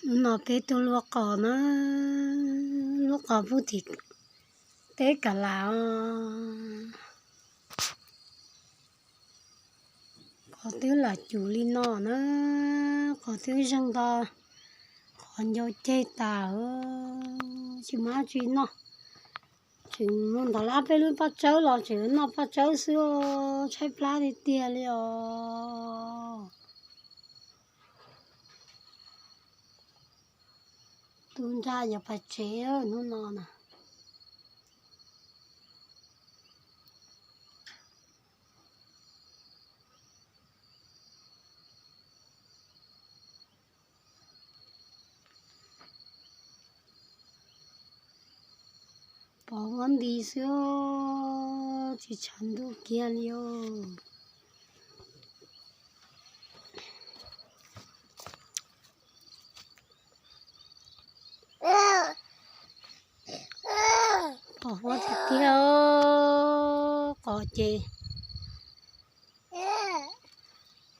No peb tuaj luaj qos na, luaj qos pub tim teb kav lam os. Qos twb lam cum li no na, qos twb zeeg nto, qos ncau ceg tas, tsis muaj dab tsi noj. Tseem mus ntov lab peb lub paj tsawb los tseem noj paj tsawb xwb, tshaib plab tiag tiag li os. Tu nra yuav pais tsev hnub no na. Pom huab nti xwb, tsis tshav ntuj kiag li os. Pom huab tiag tiag, qos ces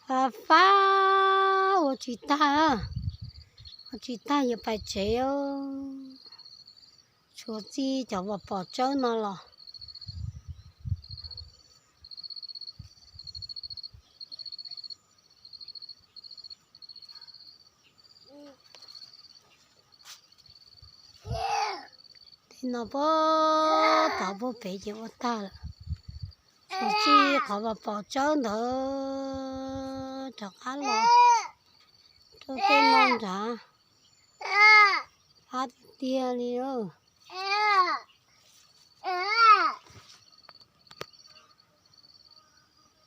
fab fab ua tsis tag, ua tsis tag yuav pais tsev. Tshuav txij cov vos pom tsawb no los. Tej no puag tod puag pem ces ua tag lawm. Tshuav txij qhov vos pom tsawb ntawd rov qab los rau tej no nrad. Fab tiag tiag li.